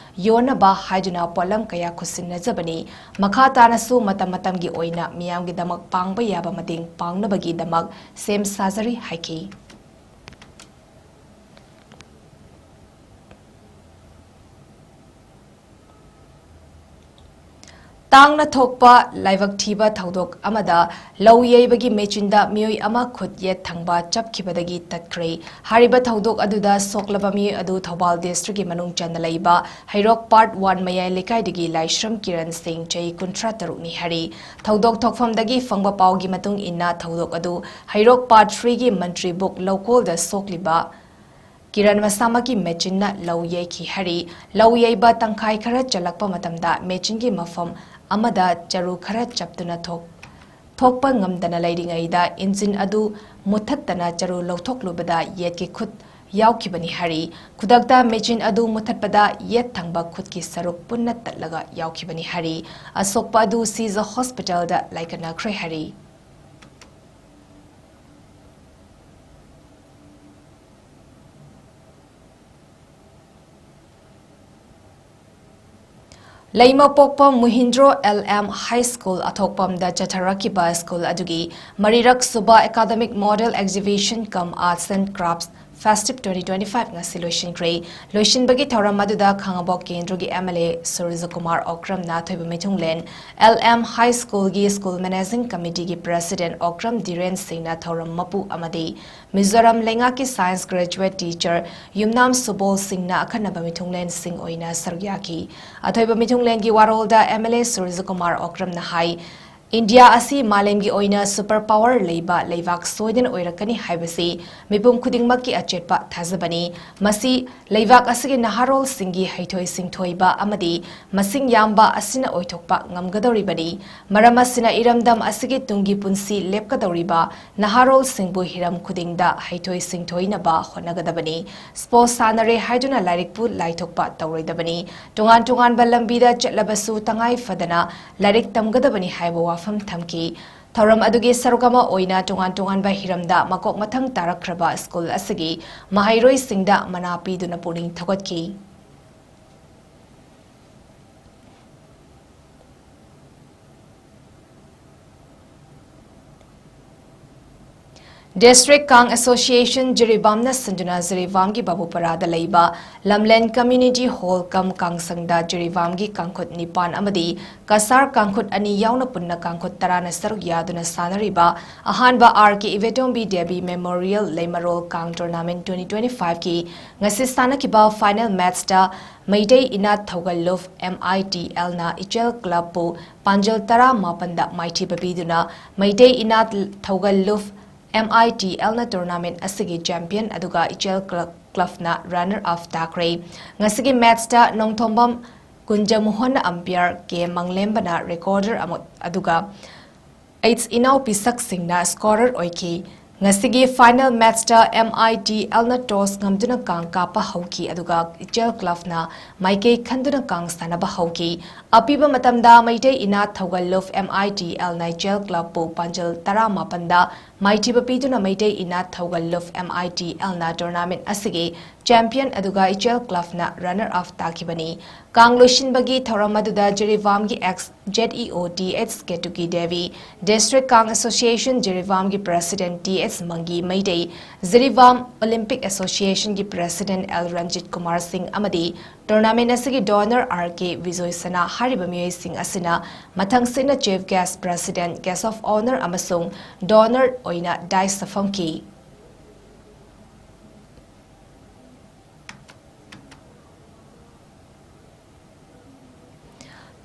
ꯌꯣꯟꯅꯕ ꯍꯥꯏꯗꯨꯅ ꯄꯣꯠꯂꯝ ꯀꯌꯥ ꯈꯨꯠꯁꯤꯟꯅꯖꯕꯅꯤ꯫ ꯃꯈꯥ ꯇꯥꯅꯁꯨ ꯃꯇꯝ ꯃꯇꯝꯒꯤ ꯑꯣꯏꯅ ꯃꯤꯌꯥꯝꯒꯤꯗꯃꯛ ꯄꯥꯡꯕ ꯌꯥꯕ ꯃꯇꯦꯡ ꯄꯥꯡꯅꯕꯒꯤꯗꯃꯛ ꯁꯦꯝ ꯁꯥꯖꯔꯤ ꯍꯥꯏꯈꯤ꯫ ꯇꯥꯡꯅ ꯊꯣꯛꯄ ꯂꯥꯏꯕꯛ ꯊꯤꯕ ꯊꯧꯗꯣꯛ ꯑꯃꯗ ꯂꯧ ꯌꯩꯕꯒꯤ ꯃꯦꯆꯤꯟꯗ ꯃꯤꯑꯣꯏ ꯑꯃ ꯈꯨꯠ ꯌꯦꯠ ꯊꯪꯕ ꯆꯞꯈꯤꯕꯗꯒꯤ ꯇꯠꯈ꯭ꯔꯦ꯫ ꯍꯥꯏꯔꯤꯕ ꯊꯧꯗꯣꯛ ꯑꯗꯨꯗ ꯁꯣꯛꯂꯕ ꯃꯤꯑꯣꯏ ꯑꯗꯨ ꯊꯧꯕꯥꯜ ꯗꯤꯁꯇ꯭ꯔꯤꯛꯀꯤ ꯃꯅꯨꯡ ꯆꯟꯅ ꯂꯩꯕ ꯍꯩꯔꯣꯛ ꯄꯥꯔꯠ ꯋꯥꯟ ꯃꯌꯥꯏ ꯂꯩꯀꯥꯏꯗꯒꯤ ꯂꯥꯏꯁ꯭ꯔꯝ ꯀꯤꯔꯟ ꯁꯤꯡ, ꯆꯍꯤ ꯀꯨꯟꯊ꯭ꯔꯥ ꯇꯔꯨꯛꯅꯤ ꯍꯥꯏꯔꯤ꯫ ꯊꯧꯗꯣꯛ ꯊꯣꯛꯐꯝꯗꯒꯤ ꯐꯪꯕ ꯄꯥꯎꯒꯤ ꯃꯇꯨꯡ ꯏꯟꯅ ꯊꯧꯗꯣꯛ ꯑꯗꯨ ꯍꯩꯔꯣꯛ ꯄꯥꯔꯠ ꯊ꯭ꯔꯤꯒꯤ ꯃꯟꯇ꯭ꯔꯤꯕꯨꯛ ꯂꯧꯀꯣꯜꯗ ꯁꯣꯛꯂꯤꯕ ꯀꯤꯔꯟ ꯃꯁꯥꯃꯛꯀꯤ ꯃꯦꯆꯤꯟꯅ ꯂꯧ ꯌꯩꯈꯤ ꯍꯥꯏꯔꯤ꯫ ꯂꯧ ꯌꯩꯕ ꯇꯪꯈꯥꯏ ꯈꯔ ꯆꯜꯂꯛꯄ ꯃꯇꯝꯗ ꯃꯦꯆꯤꯟꯒꯤ ꯃꯐꯝ ꯑꯃꯗ ꯆꯔꯨ ꯈꯔ ꯆꯞꯇꯨꯅ ꯊꯣꯛ-, ꯊꯣꯛꯄ ꯉꯝꯗꯅ ꯂꯩꯔꯤꯉꯩꯗ ꯏꯟꯖꯤꯟ ꯑꯗꯨ ꯃꯨꯊꯠꯇꯅ ꯆꯔꯨ ꯂꯧꯊꯣꯛꯂꯨꯕꯗ ꯌꯦꯠꯀꯤ ꯈꯨꯠ ꯌꯥꯎꯈꯤꯕꯅꯤ ꯍꯥꯏꯔꯤ꯫ ꯈꯨꯗꯛꯇ ꯃꯦꯆꯤꯟ ꯑꯗꯨ ꯃꯨꯊꯠꯄꯗ ꯌꯦꯠ ꯊꯪꯕ ꯈꯨꯠꯀꯤ ꯁꯔꯨꯛ ꯄꯨꯟꯅ ꯇꯠꯂꯒ ꯌꯥꯎꯈꯤꯕꯅꯤ ꯍꯥꯏꯔꯤ꯫ ꯑꯁꯣꯛꯄ ꯑꯗꯨ ꯁꯤꯖ ꯍꯣꯁꯄꯤꯇꯥꯜꯗ ꯂꯥꯏꯀꯠꯅꯈ꯭ꯔꯦ ꯍꯥꯏꯔꯤ꯫ ꯂꯩꯃꯄꯣꯛꯄ Muhindro L M high school ꯑꯊꯣꯛꯄꯝꯗ ꯆꯠꯊꯔꯛꯈꯤꯕ ꯁ꯭ꯀꯨꯜ ꯑꯗꯨꯒꯤ ꯃꯔꯤꯔꯛ ꯁꯨꯕ Academic Model Exhibition cum Arts and Crafts Festive twenty twenty-five ꯉꯁꯤ ꯂꯣꯏꯁꯤꯟꯈ꯭ꯔꯦ꯫ ꯂꯣꯏꯁꯤꯟꯕꯒꯤ ꯊꯧꯔꯝ ꯑꯗꯨꯗ ꯈꯥꯉꯕꯣꯛ ꯀꯦꯟꯗ꯭ꯔꯒꯤ M L A ꯁꯨꯔꯖꯀꯨꯃꯥꯔ ꯑꯣꯀ꯭ꯔꯝꯅ ꯑꯊꯣꯏꯕ ꯃꯤꯊꯨꯡꯂꯦꯟ, ꯑꯦꯜ ꯑꯦꯝ ꯍꯥꯏ ꯁ꯭ꯀꯨꯜꯒꯤ ꯁ꯭ꯀꯨꯜ ꯃꯦꯅꯦꯖꯤꯡ ꯀꯃꯤꯇꯤꯒꯤ ꯄ꯭ꯔꯦꯁꯤꯗꯦꯟꯠ ꯑꯣꯀ꯭ꯔꯝ ꯙꯤꯔꯦꯟ ꯁꯤꯡꯅ ꯊꯧꯔꯝ ꯃꯄꯨ ꯑꯃꯗꯤ ꯃꯤꯖꯣꯔꯥꯝ ꯂꯩꯉꯥꯛꯀꯤ science graduate teacher Yumnam Subol ꯁꯤꯡꯅ ꯑꯈꯟꯅꯕ ꯃꯤꯊꯨꯡꯂꯦꯟꯁꯤꯡ ꯑꯣꯏꯅ ꯁꯔꯨꯛ ꯌꯥꯈꯤ꯫ ꯑꯊꯣꯏꯕ ꯃꯤꯊꯨꯡꯂꯦꯟꯒꯤ ꯋꯥꯔꯣꯜꯗ M L A ꯁꯨꯔꯖꯀꯨꯃꯥꯔ ꯑꯣꯀ꯭ꯔꯝꯅ ꯍꯥꯏ, ꯏꯟꯗꯤꯌꯥ ꯑꯁꯤ ꯃꯥꯂꯦꯝꯒꯤ ꯑꯣꯏꯅ ꯁꯨꯄꯔ ꯄꯥꯋꯔ ꯂꯩꯕ ꯂꯩꯕꯥꯛ ꯁꯣꯏꯗꯅ ꯑꯣꯏꯔꯛꯀꯅꯤ ꯍꯥꯏꯕꯁꯤ ꯃꯤꯄꯨꯝ ꯈꯨꯗꯤꯡꯃꯛꯀꯤ ꯑꯆꯦꯠꯄ ꯊꯥꯖꯕꯅꯤ꯫ ꯃꯁꯤ ꯂꯩꯕꯥꯛ ꯑꯁꯤꯒꯤ ꯅꯍꯥꯔꯣꯜꯁꯤꯡꯒꯤ ꯍꯩꯊꯣꯏ ꯁꯤꯡꯊꯣꯏꯕ ꯑꯃꯗꯤ ꯃꯁꯤꯡ ꯌꯥꯝꯕ ꯑꯁꯤꯅ ꯑꯣꯏꯊꯣꯛꯄ ꯉꯝꯒꯗꯧꯔꯤꯕꯅꯤ꯫ ꯃꯔꯝ ꯑꯁꯤꯅ ꯏꯔꯝꯗꯝ ꯑꯁꯤꯒꯤ ꯇꯨꯡꯒꯤ ꯄꯨꯟꯁꯤ ꯂꯦꯞꯀꯗꯧꯔꯤꯕ ꯅꯍꯥꯔꯣꯜꯁꯤꯡꯕꯨ ꯍꯤꯔꯝ ꯈꯨꯗꯤꯡꯗ ꯍꯩꯊꯣꯏ ꯁꯤꯡꯊꯣꯏꯅꯕ ꯍꯣꯠꯅꯒꯗꯕꯅꯤ꯫ ꯁ꯭ꯄꯣꯔꯠꯁ ꯁꯥꯟꯅꯔꯦ ꯍꯥꯏꯗꯨꯅ ꯂꯥꯏꯔꯤꯛꯄꯨ ꯂꯥꯏꯊꯣꯛꯄ ꯇꯧꯔꯣꯏꯗꯕꯅꯤ꯫ ꯇꯣꯉꯥꯟ ꯇꯣꯉꯥꯟꯕ ꯂꯝꯕꯤꯗ ꯆꯠꯂꯕꯁꯨ ꯇꯉꯥꯏ ꯐꯗꯅ ꯂꯥꯏꯔꯤꯛ ꯇꯝꯒꯗꯕꯅꯤ ꯍꯥꯏꯕ ꯋꯥꯐꯝ ꯊꯝꯈꯤ꯫ ꯊꯧꯔꯝ ꯑꯗꯨꯒꯤ ꯁꯔꯨꯛ ꯑꯃ ꯑꯣꯏꯅ ꯇꯣꯉꯥꯟ ꯇꯣꯉꯥꯟꯕ ꯍꯤꯔꯝꯗ ꯃꯀꯣꯛ ꯃꯊꯪ ꯇꯥꯔꯛꯈ꯭ꯔꯕ ꯁ꯭ꯀꯨꯜ ꯑꯁꯤꯒꯤ ꯃꯍꯩꯔꯣꯏꯁꯤꯡꯗ ꯃꯅꯥ ꯄꯤꯗꯨꯅ ꯄꯨꯛꯅꯤꯡ ꯊꯧꯒꯠꯈꯤ꯫ District Kang Association ꯖꯤꯔꯤꯕꯥꯝꯅ ꯁꯤꯟꯗꯨꯅ ꯖꯤꯔꯤꯕꯥꯝꯒꯤ ꯕꯥꯕꯨꯄꯔꯥꯗ ꯂꯩꯕ ꯂꯝꯂꯦꯟ Community Hall ꯀꯝ ꯀꯥꯡꯁꯪꯗ ꯖꯤꯔꯤꯕꯥꯝꯒꯤ ꯀꯥꯡꯈꯨꯠ ꯅꯤꯄꯥꯟ ꯑꯃꯗꯤ ꯀꯁꯥꯔ ꯀꯥꯡꯈꯨꯠ ꯑꯅꯤ ꯌꯥꯎꯅ ꯄꯨꯟꯅ ꯀꯥꯡꯈꯨꯠ ꯇꯔꯥꯅ ꯁꯔꯨꯛ ꯌꯥꯗꯨꯅ ꯁꯥꯟꯅꯔꯤꯕ ꯑꯍꯥꯟꯕ R K ꯏꯕꯦꯇꯣꯝꯕꯤ ꯗꯦꯕꯤ Memorial ꯂꯩꯃꯔꯣꯜ ꯀꯥꯡ Tournament twenty twenty-five ꯀꯤ ꯉꯁꯤ ꯁꯥꯟꯅꯈꯤꯕ final match ꯇ ꯃꯩꯇꯩ ꯏꯅꯥꯠ ꯊꯧꯒꯜ ꯂꯨꯞ M I T L ꯅ ꯏꯆꯦꯜ club ꯄꯨ ꯄꯥꯟꯖꯜ ꯇꯔꯥꯃꯥꯄꯟꯗ ꯃꯥꯏꯊꯤꯕ ꯄꯤꯗꯨꯅ ꯃꯩꯇꯩ ꯏꯅꯥꯠ ꯊꯧꯒꯜ ꯂꯨꯞ M I T L ꯅ tournament ꯑꯁꯤꯒꯤ champion ꯑꯗꯨꯒ ꯏꯆꯦꯜ club, club ꯅ runner up ꯇꯥꯈ꯭ꯔꯦ꯫ ꯉꯁꯤꯒꯤ match ꯇ ꯅꯣꯡꯊꯣꯝꯕꯝ ꯀꯨꯟꯖꯃꯣꯍꯟ umpire ꯀꯦ ꯃꯪꯂꯦꯝꯕꯅ recorder ꯑꯃ, ꯑꯗꯨꯒ H ꯏꯅꯥꯎꯄꯤ ꯁꯛꯁꯤꯡꯅ scorer ꯑꯣꯏꯈꯤ꯫ ꯉꯁꯤꯒꯤ final match ꯇ M I T L ꯅ toss ꯉꯝꯗꯨꯅ ꯀꯥꯡ ꯀꯥꯞꯄ ꯍꯧꯈꯤ, ꯑꯗꯨꯒ ꯏꯆꯦꯜ club ꯅ ꯃꯥꯏꯀꯩ ꯈꯟꯗꯨꯅ ꯀꯥꯡ ꯁꯥꯟꯅꯕ ꯍꯧꯈꯤ꯫ ꯑꯄꯤꯕ ꯃꯇꯝꯗ ꯃꯩꯇꯩ ꯏꯅꯥꯠ ꯊꯧꯒꯜ ꯂꯨꯞ M I T L ꯅ ꯏꯆꯦꯜ club ꯄꯨ ꯄꯥꯟꯖꯜ ꯇꯔꯥꯃꯥꯄꯟꯗ ꯃꯥꯏꯊꯤꯕ ꯄꯤꯗꯨꯅ ꯃꯩꯇꯩ ꯏꯅꯥꯠ ꯊꯧꯒꯜ ꯂꯨꯞ M I T L ꯅ tournament ꯑꯁꯤꯒꯤ champion ꯑꯗꯨꯒ ꯏꯆꯦꯜ club ꯅ runner up ꯇꯥꯈꯤꯕꯅꯤ꯫ ꯀꯥꯡ ꯂꯣꯏꯁꯤꯟꯕꯒꯤ ꯊꯧꯔꯝ ꯑꯗꯨꯗ ꯖꯤꯔꯤꯕꯥꯝꯒꯤ ex Z E O T H ꯀꯦꯇꯨꯀꯤ Devi, District Kang Association ꯖꯤꯔꯤꯕꯥꯝꯒꯤ president T H ꯃꯪꯒꯤ Meitei, Jiribam Olympic Association ꯒꯤ president L ꯔꯟꯖꯤꯠ ꯀꯨꯃꯥꯔ ꯁꯤꯡ ꯑꯃꯗꯤ tournament ꯑꯁꯤꯒꯤ donor R K ꯕꯤꯖꯣꯏ ꯁꯅꯥ ꯍꯥꯏꯔꯤꯕ ꯃꯤꯑꯣꯏꯁꯤꯡ ꯑꯁꯤꯅ ꯃꯊꯪꯁꯤꯠꯅ chief guest, president, guest of honour ꯑꯃꯁꯨꯡ donor ꯑꯣꯏꯅ dais ꯇ ꯐꯝꯈꯤ꯫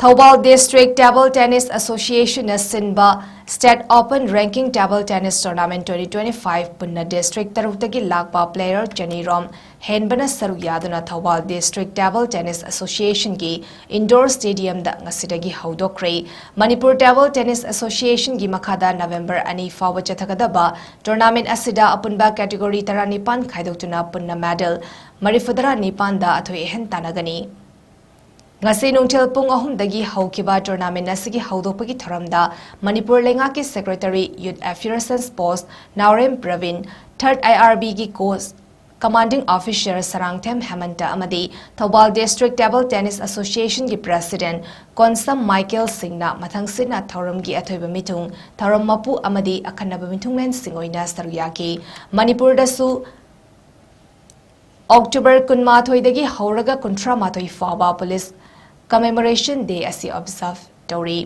Thoubal District Table Tennis Association ꯅ ꯁꯤꯟꯕ State Open Ranking Table Tennis Tournament twenty twenty-five ꯄꯨꯟꯅ district ꯇꯔꯨꯛꯇꯒꯤ ꯂꯥꯛꯄ player ꯆꯅꯤꯔꯣꯝ ꯍꯦꯟꯕꯅ ꯁꯔꯨꯛ ꯌꯥꯗꯨꯅ Thoubal District Table Tennis Association ꯒꯤ indoor stadium ꯗ ꯉꯁꯤꯗꯒꯤ ꯍꯧꯗꯣꯛꯈ꯭ꯔꯦ꯫ ꯃꯅꯤꯄꯨꯔ Table Tennis Association ꯒꯤ ꯃꯈꯥꯗ November ꯑꯅꯤ ꯐꯥꯎꯕ ꯆꯠꯊꯒꯗꯕ tournament ꯑꯁꯤꯗ ꯑꯄꯨꯟꯕ category ꯇꯔꯥꯅꯤꯄꯥꯟ ꯈꯥꯏꯗꯣꯛꯇꯨꯅ ꯄꯨꯟꯅ medal ꯃꯔꯤꯐꯨꯇꯔꯥ ꯅꯤꯄꯥꯟꯗ ꯑꯊꯣꯏ ꯑꯍꯦꯟ ꯇꯥꯟꯅꯒꯅꯤ꯫ ꯉꯁꯤ ꯅꯨꯡꯊꯤꯜ ꯄꯨꯡ ꯑꯍꯨꯝꯗꯒꯤ ꯍꯧꯈꯤꯕ tournament ꯑꯁꯤꯒꯤ ꯍꯧꯗꯣꯛꯄꯒꯤ ꯊꯧꯔꯝꯗ ꯃꯅꯤꯄꯨꯔ ꯂꯩꯉꯥꯛꯀꯤ Secretary Youth Affairs and Sports Naorem Praveen, third I R B ꯒꯤ coach Commanding Officer ꯁꯔꯥꯡꯊꯦꯝ ꯍꯦꯃꯟꯇ ꯑꯃꯗꯤ Thoubal District Table Tennis Association ꯒꯤ President ꯀꯣꯟꯁꯝ ꯃꯥꯏꯀꯦꯜ ꯁꯤꯡꯅ ꯃꯊꯪꯁꯤꯠꯅ ꯊꯧꯔꯝꯒꯤ ꯑꯊꯣꯏꯕ ꯃꯤꯊꯨꯡ, ꯊꯧꯔꯝ ꯃꯄꯨ ꯑꯃꯗꯤ ꯑꯈꯟꯅꯕ ꯃꯤꯊꯨꯡꯂꯦꯟꯁꯤꯡ ꯑꯣꯏꯅ ꯁꯔꯨꯛ ꯌꯥꯈꯤ꯫ ꯃꯅꯤꯄꯨꯔꯗꯁꯨ ꯑꯣꯛꯇꯣꯕꯔ ꯀꯨꯟꯃꯥꯊꯣꯏꯗꯒꯤ ꯍꯧꯔꯒ ꯀꯨꯟꯊ꯭ꯔꯥ ꯃꯥꯊꯣꯏ ꯐꯥꯎꯕ Police Commemoration Day ꯑꯁꯤ observe ꯇꯧꯔꯤ꯫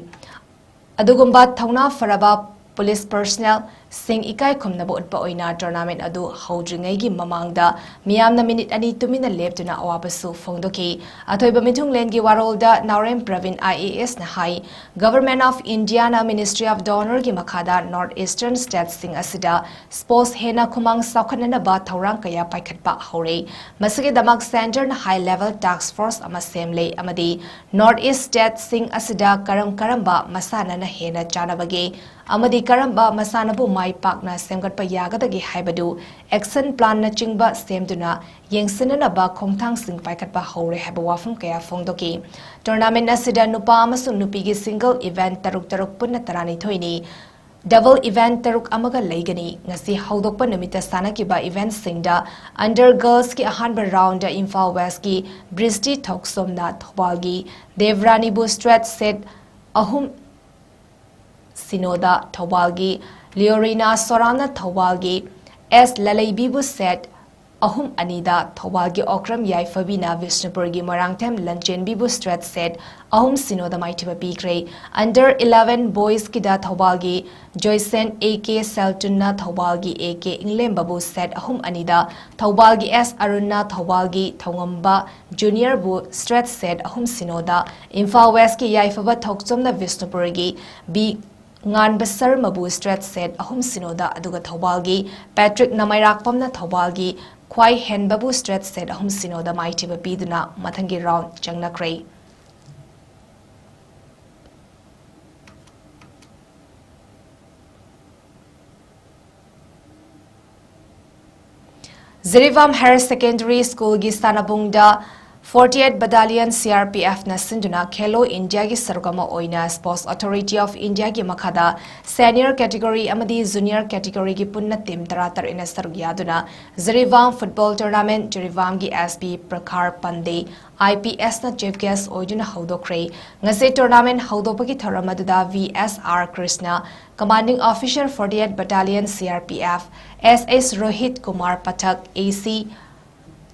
ꯑꯗꯨꯒꯨꯝꯕ ꯊꯧꯅꯥ ꯐꯔꯕ police personnel ꯁꯤꯡ ꯏꯀꯥꯏ ꯈꯨꯝꯅꯕ ꯎꯠꯄ ꯑꯣꯏꯅ tournament ꯑꯗꯨ ꯍꯧꯗ꯭ꯔꯤꯉꯩꯒꯤ ꯃꯃꯥꯡꯗ ꯃꯤꯌꯥꯝꯅ ꯃꯤꯅꯤꯠ ꯑꯅꯤ ꯇꯨꯃꯤꯟꯅ ꯂꯦꯞꯇꯨꯅ ꯑꯋꯥꯕꯁꯨ ꯐꯣꯡꯗꯣꯛꯈꯤ꯫ ꯑꯊꯣꯏꯕ ꯃꯤꯊꯨꯡꯂꯦꯟꯒꯤ ꯋꯥꯔꯣꯜꯗ ꯅꯥꯎꯔꯦꯝ ꯄ꯭ꯔꯕꯤꯟ IAS ꯅ ꯍꯥꯏ, Government of India ꯅ Ministry of Donor ꯒꯤ ꯃꯈꯥꯗ North Eastern state ꯁꯤꯡ ꯑꯁꯤꯗ sports ꯍꯦꯟꯅ ꯈꯨꯃꯥꯡ ꯆꯥꯎꯈꯠꯅꯅꯕ ꯊꯧꯔꯥꯡ ꯀꯌꯥ ꯄꯥꯏꯈꯠꯄ ꯍꯧꯔꯦ꯫ ꯃꯁꯤꯒꯤꯗꯃꯛ centre ꯅ high level task force ꯑꯃ ꯁꯦꯝꯂꯦ ꯑꯃꯗꯤ North East state ꯁꯤꯡ ꯑꯁꯤꯗ ꯀꯔꯝ ꯀꯔꯝꯕ ꯃꯁꯥꯟꯅꯅ ꯍꯦꯟꯅ ꯆꯥꯅꯕꯒꯦ ꯑꯃꯗꯤ ꯀꯔꯝꯕ ꯃꯁꯥꯟꯅꯕꯨ ꯃꯥꯏ ꯄꯥꯛꯅ ꯁꯦꯝꯒꯠꯄ ꯌꯥꯒꯗꯒꯦ ꯍꯥꯏꯕꯗꯨ action plan ꯅꯆꯤꯡꯕ ꯁꯦꯝꯗꯨꯅ ꯌꯦꯡꯁꯤꯟꯅꯅꯕ ꯈꯣꯡꯊꯥꯡꯁꯤꯡ ꯄꯥꯏꯈꯠꯄ ꯍꯧꯔꯦ ꯍꯥꯏꯕ ꯋꯥꯐꯝ ꯀꯌꯥ ꯐꯣꯡꯗꯣꯛꯈꯤ꯫ Tournament ꯑꯁꯤꯗ ꯅꯨꯄꯥ ꯑꯃꯁꯨꯡ ꯅꯨꯄꯤꯒꯤ single event ꯇꯔꯨꯛ ꯇꯔꯨꯛ ꯄꯨꯟꯅ ꯇꯔꯥꯅꯤꯊꯣꯏꯅꯤ꯫ Double event ꯇꯔꯨꯛ ꯑꯃꯒ ꯂꯩꯒꯅꯤ꯫ ꯉꯁꯤ ꯍꯧꯗꯣꯛꯄ ꯅꯨꯃꯤꯠꯇ ꯁꯥꯟꯅꯈꯤꯕ event ꯁꯤꯡꯗ under girls ꯀꯤ ꯑꯍꯥꯟꯕ round ꯗ ꯏꯝꯐꯥꯜ West ꯀꯤ ꯕ꯭ꯔꯤꯁꯇꯤ ꯊꯣꯛꯆꯣꯝꯅ ꯊꯧꯕꯥꯜꯒꯤ ꯗꯦꯕꯔꯥꯅꯤꯕꯨ straight set ꯑꯍꯨꯝ ꯁꯤꯅꯣꯗ, ꯊꯧꯕꯥꯜꯒꯤ ꯂꯤꯑꯣꯔꯤꯅꯥ ꯁꯣꯔꯥꯝꯅ ꯊꯧꯕꯥꯜꯒꯤ ꯑꯦꯁ ꯂꯂꯩꯕꯤꯕꯨ set ꯑꯍꯨꯝ ꯑꯅꯤꯗ, ꯊꯧꯕꯥꯜꯒꯤ ꯑꯣꯀ꯭ꯔꯝ ꯌꯥꯏꯐꯕꯤꯅ ꯕꯤꯁꯅꯨꯄꯨꯔꯒꯤ ꯃꯣꯏꯔꯥꯡꯊꯦꯝ ꯂꯟꯆꯦꯟꯕꯤꯕꯨ straight set ꯑꯍꯨꯝ ꯁꯤꯅꯣꯗ ꯃꯥꯏꯊꯤꯕ ꯄꯤꯈ꯭ꯔꯦ꯫ Under eleven boys ꯀꯤꯗ ꯊꯧꯕꯥꯜꯒꯤ ꯖꯣꯏꯁꯦꯟ A K ꯁꯦꯜꯇꯨꯟꯅ ꯊꯧꯕꯥꯜꯒꯤ A K ꯏꯪꯂꯦꯝꯕꯕꯨ set ꯑꯍꯨꯝ ꯑꯅꯤꯗ, ꯊꯧꯕꯥꯜꯒꯤ ꯑꯦꯁ ꯑꯔꯨꯟꯅ ꯊꯧꯕꯥꯜꯒꯤ ꯊꯧꯉꯝꯕ ꯖꯨꯅꯤꯌꯔꯕꯨ straight set ꯑꯍꯨꯝ ꯁꯤꯅꯣꯗ, ꯏꯝꯐꯥꯜ West ꯀꯤ ꯌꯥꯏꯐꯕ ꯊꯣꯛꯆꯣꯝꯅ ꯕꯤꯁꯅꯨꯄꯨꯔꯒꯤ ꯕꯤ ꯉꯥꯟꯕ ꯁꯔꯃꯕꯨ straight set ꯑꯍꯨꯝ ꯁꯤꯅꯣꯗ, ꯑꯗꯨꯒ ꯊꯧꯕꯥꯜꯒꯤ ꯄꯦꯇ꯭ꯔꯤꯛ ꯅꯃꯩꯔꯥꯛꯄꯝꯅ ꯊꯧꯕꯥꯜꯒꯤ ꯈ꯭ꯋꯥꯏ ꯍꯦꯟꯕꯕꯨ straight set ꯑꯍꯨꯝ ꯁꯤꯅꯣꯗ ꯃꯥꯏꯊꯤꯕ ꯄꯤꯗꯨꯅ ꯃꯊꯪꯒꯤ round ꯆꯪꯅꯈ꯭ꯔꯦ꯫ Jiribam Higher Secondary School ꯒꯤ ꯁꯥꯟꯅꯕꯨꯡꯗ Forty-eight Battalion C R P F ꯅ ꯁꯤꯟꯗꯨꯅ ꯈꯦꯂꯣ ꯏꯟꯗꯤꯌꯥꯒꯤ ꯁꯔꯨꯛ ꯑꯃ ꯑꯣꯏꯅ Sports Authority of India ꯒꯤ ꯃꯈꯥꯗ senior category ꯑꯃꯗꯤ junior category ꯒꯤ ꯄꯨꯟꯅ team ꯇꯔꯥꯇꯔꯦꯠꯅ ꯁꯔꯨꯛ ꯌꯥꯗꯨꯅ Jiribam football tournament, ꯖꯤꯔꯤꯕꯥꯝꯒꯤ S P ꯄ꯭ꯔꯈꯥꯔ ꯄꯟꯗꯦ, I P S ꯅ chief guest ꯑꯣꯏꯗꯨꯅ ꯍꯧꯗꯣꯛꯈ꯭ꯔꯦ꯫ ꯉꯁꯤ tournament ꯍꯧꯗꯣꯛꯄꯒꯤ ꯊꯧꯔꯝ ꯑꯗꯨꯗ V S R Krishna, commanding officer forty-eight Battalion C R P F, S S Rohit Kumar Pathak, A C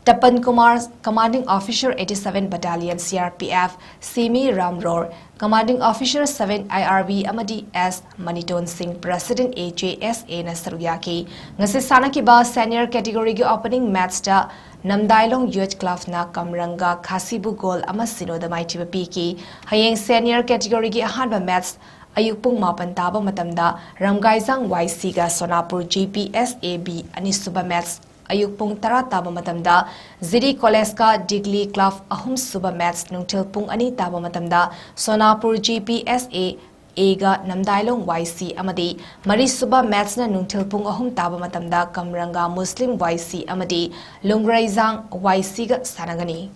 Tapan Kumar, commanding officer eighty-seven Battalion C R P F, Simi Ramror, commanding officer seven I R B ꯑꯃꯗꯤ S Maniton Singh, president A J S A ꯅ ꯁꯔꯨꯛ ꯌꯥꯈꯤ꯫ ꯉꯁꯤ ꯁꯥꯟꯅꯈꯤꯕ senior category ꯒꯤ opening match ꯇ ꯅꯝꯗꯥꯏꯂꯣꯡ Youth Club ꯅ ꯀꯝꯔꯪꯒ ꯈꯥꯁꯤꯕꯨ goal ꯑꯃ ꯁꯤꯅꯣꯗ ꯃꯥꯏꯊꯤꯕ ꯄꯤꯈꯤ꯫ ꯍꯌꯦꯡ senior category ꯒꯤ ꯑꯍꯥꯟꯕ match ꯑꯌꯨꯛ ꯄꯨꯡ ꯃꯥꯄꯟ ꯇꯥꯕ ꯃꯇꯝꯗ ꯔꯝꯒꯥꯏꯖꯥꯡ Y C ꯒ ꯁꯣꯅꯥꯄꯨꯔ G P S A B, ꯑꯅꯤꯁꯨꯕ match ꯑꯌꯨꯛ ꯄꯨꯡ ꯇꯔꯥ ꯇꯥꯕ ꯃꯇꯝꯗ ꯖꯤꯔꯤ College ꯀ ꯗꯤꯒꯂꯤ Club, ꯑꯍꯨꯝꯁꯨꯕ match ꯅꯨꯡꯊꯤꯜ ꯄꯨꯡ ꯑꯅꯤ ꯇꯥꯕ ꯃꯇꯝꯗ ꯁꯣꯅꯥꯄꯨꯔ G P S A A ꯒ ꯅꯝꯗꯥꯏꯂꯣꯡ Y C ꯑꯃꯗꯤ ꯃꯔꯤꯁꯨꯕ match ꯅ ꯅꯨꯡꯊꯤꯜ ꯄꯨꯡ ꯑꯍꯨꯝ ꯇꯥꯕ ꯃꯇꯝꯗ ꯀꯝꯔꯪꯒ ꯃꯨꯁꯂꯤꯝ Y C ꯑꯃꯗꯤ ꯂꯨꯡꯒ꯭ꯔꯩꯖꯥꯡ Y C ꯒ ꯁꯥꯟꯅꯒꯅꯤ꯫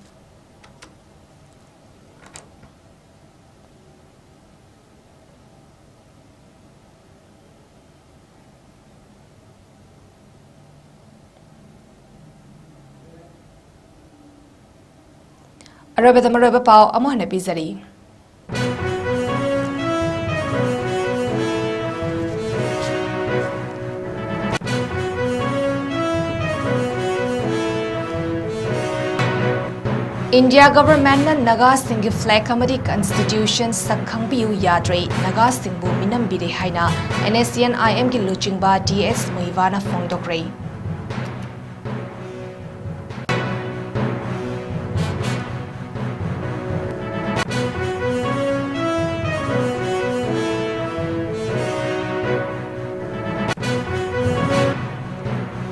ꯑꯔꯣꯏꯕꯗ ꯃꯔꯨꯑꯣꯏꯕ ꯄꯥꯎ ꯑꯃꯨꯛ ꯍꯟꯅ ꯄꯤꯖꯔꯤ꯫ India government ꯅ ꯅꯥꯒꯥꯁꯤꯡꯒꯤ flag ꯑꯃꯗꯤ constitution ꯁꯛ ꯈꯪꯕꯤꯌꯨ ꯌꯥꯗ꯭ꯔꯦ, ꯅꯥꯒꯥꯁꯤꯡꯕꯨ ꯃꯤꯅꯝꯕꯤꯔꯦ ꯍꯥꯏꯅ N S C N I M ꯒꯤ ꯂꯨꯆꯤꯡꯕ T S ꯃꯨꯏꯕꯥꯅ ꯐꯣꯡꯗꯣꯛꯈ꯭ꯔꯦ꯫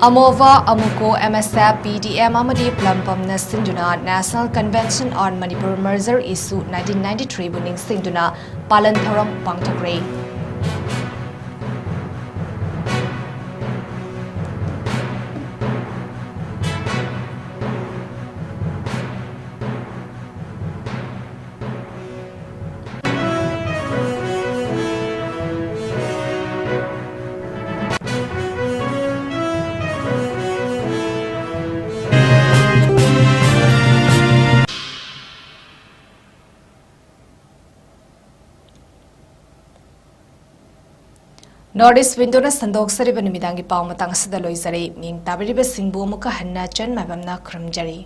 ꯑꯃꯣꯕ, ꯑꯃꯨꯀꯣ, M S F, P D M ꯑꯃꯗꯤ ꯄ꯭ꯂꯝꯄꯝꯅ ꯁꯤꯟꯗꯨꯅ National Convention on Manipur Merger Issue nineteen ninety-three ꯕꯨ ꯅꯤꯡꯁꯤꯡꯗꯨꯅ ꯄꯥꯂꯟ ꯊꯧꯔꯝ ꯄꯥꯡꯊꯣꯛꯈ꯭ꯔꯦ꯫ North East Window-ꯅ ꯁꯟꯗꯣꯛꯆꯔꯤꯕ ꯅꯨꯃꯤꯗꯥꯡꯒꯤ ꯄꯥꯎ ꯃꯇꯥꯡ ꯑꯁꯤꯗ ꯂꯣꯏꯖꯔꯦ꯫ ꯃꯤꯡ ꯇꯥꯕꯤꯔꯤꯕꯁꯤꯡꯕꯨ ꯑꯃꯨꯛꯀ ꯍꯟꯅ ꯆꯟ ꯃꯥꯏꯕꯝꯅ ꯈꯨꯔꯨꯝꯖꯔꯤ꯫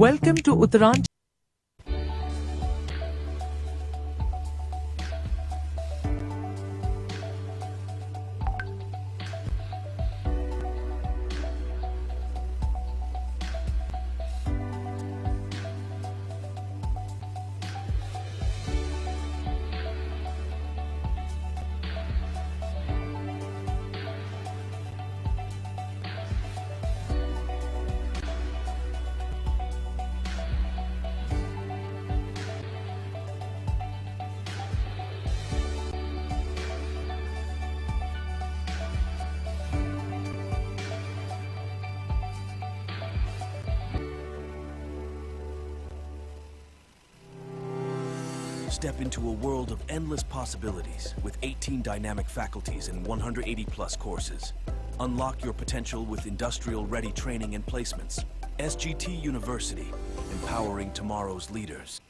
Welcome to Uttaranchal. Step into a world of endless possibilities with eighteen dynamic faculties and one hundred eighty plus courses. Unlock your potential with industrial ready training and placements. S G T University, empowering tomorrow's leaders.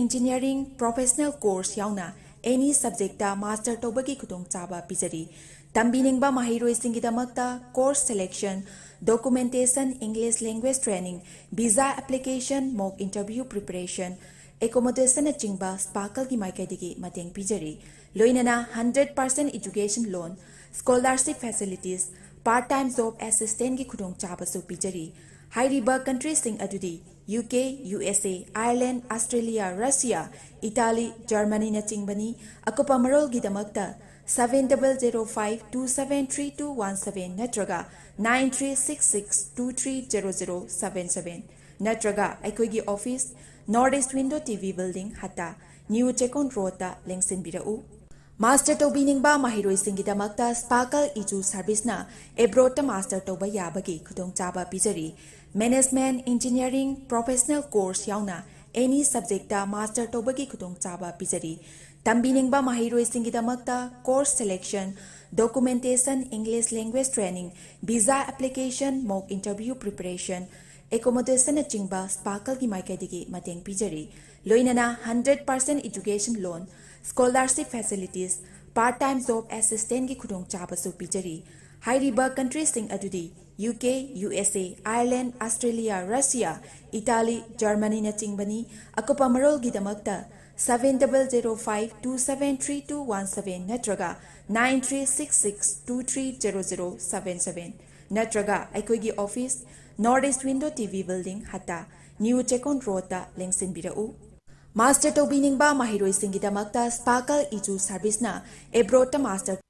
Engineering professional course ꯌꯥꯎꯅ any subject-ꯇ master ꯇꯧꯕꯒꯤ ꯈꯨꯗꯣꯡꯆꯥꯕ ꯄꯤꯖꯔꯤ꯫ ꯇꯝꯕꯤꯅꯤꯡꯕ ꯃꯍꯩꯔꯣꯏꯁꯤꯡꯒꯤꯗꯃꯛꯇ course selection, documentation, English language training, visa application, mock interview preparation, accommodation-ꯅꯆꯤꯡꯕ ꯁ꯭ꯄꯥꯔꯀꯜꯒꯤ ꯃꯥꯏꯀꯩꯗꯒꯤ ꯃꯇꯦꯡ ꯄꯤꯖꯔꯤ꯫ ꯂꯣꯏꯅꯅ hundred percent education loan, scholarship facilities, part time job assistantꯀꯤ ꯈꯨꯗꯣꯡꯆꯥꯕꯁꯨ ꯄꯤꯖꯔꯤ꯫ ꯍꯥꯏꯔꯤꯕ countryꯁꯤꯡ ꯑꯗꯨꯗꯤ U K, U S ꯑꯦ, Ireland, Australia, Russia, Italy, ꯖꯔꯃꯅꯤꯅꯆꯤꯡꯕꯅꯤ꯫ ꯑꯀꯨꯞꯄ ꯃꯔꯣꯜꯒꯤꯗꯃꯛꯇ seven double zero five two seven three two one seven ꯅꯠꯇ꯭ꯔꯒ nine three six six two three zero zero seven seven ꯅꯠꯇ꯭ꯔꯒ ꯑꯩꯈꯣꯏꯒꯤ office, North East Window T V Building, Hatta, new Checkon ꯔꯣꯗꯇ ꯂꯦꯡꯁꯤꯟꯕꯤꯔꯛꯎ꯫ Master ꯇꯧꯕꯤꯅꯤꯡꯕ ꯃꯍꯩꯔꯣꯏꯁꯤꯡꯒꯤꯗꯃꯛꯇ Sparkle Edu Serviceꯅ abroadꯇ master ꯇꯧꯕ ꯌꯥꯕꯒꯤ ꯈꯨꯗꯣꯡꯆꯥꯕ ꯄꯤꯖꯔꯤ꯫ Management, engineering, professional course ꯌꯥꯎꯅ any subjectꯇ ꯃꯥꯁꯇꯔ ꯇꯧꯕꯒꯤ ꯈꯨꯗꯣꯡꯆꯥꯕ ꯄꯤꯖꯔꯤ꯫ ꯇꯝꯕꯤꯅꯤꯡꯕ ꯃꯍꯩꯔꯣꯏꯁꯤꯡꯒꯤꯗꯃꯛꯇ course selection, documentation, English language training, visa application, mock interview preparation, accommodationꯅꯆꯤꯡꯕ Sparkleꯒꯤ ꯃꯥꯏꯀꯩꯗꯒꯤ ꯃꯇꯦꯡ ꯄꯤꯖꯔꯤ꯫ ꯂꯣꯏꯅꯅ hundred percent education loan, scholarship facilities, part time job assistantꯀꯤ ꯈꯨꯗꯣꯡꯆꯥꯕꯁꯨ ꯄꯤꯖꯔꯤ꯫ ꯍꯥꯏꯔꯤꯕ countryꯁꯤꯡ ꯑꯗꯨꯗꯤ ꯌꯨ ꯀꯦ, ꯌꯨ ꯑꯦꯁ ꯑꯦ, ꯑꯥꯌꯔꯂꯦꯟꯗ, ꯑꯁꯇ꯭ꯔꯦꯂꯤꯌꯥ, ꯔꯁꯤꯌꯥ, ꯏꯇꯥꯂꯤ, ꯖꯔꯃꯅꯤꯅꯆꯤꯡꯕꯅꯤ꯫ ꯑꯀꯨꯞꯄ ꯃꯔꯣꯜꯒꯤꯗꯃꯛꯇ seven double zero five two seven three two one seven ꯅꯠꯇ꯭ꯔꯒ nine three six six two three zero zero seven seven ꯅꯠꯇ꯭ꯔꯒ ꯑꯩꯈꯣꯏꯒꯤ office, North East Window T V Building, Hatta, new Checkon ꯔꯣꯗꯇ ꯂꯦꯡꯁꯤꯟꯕꯤꯔꯛꯎ꯫ Master ꯇꯧꯕꯤꯅꯤꯡꯕ ꯃꯍꯩꯔꯣꯏꯁꯤꯡꯒꯤꯗꯃꯛꯇ Sparkle Edu Serviceꯅ abroadꯇ master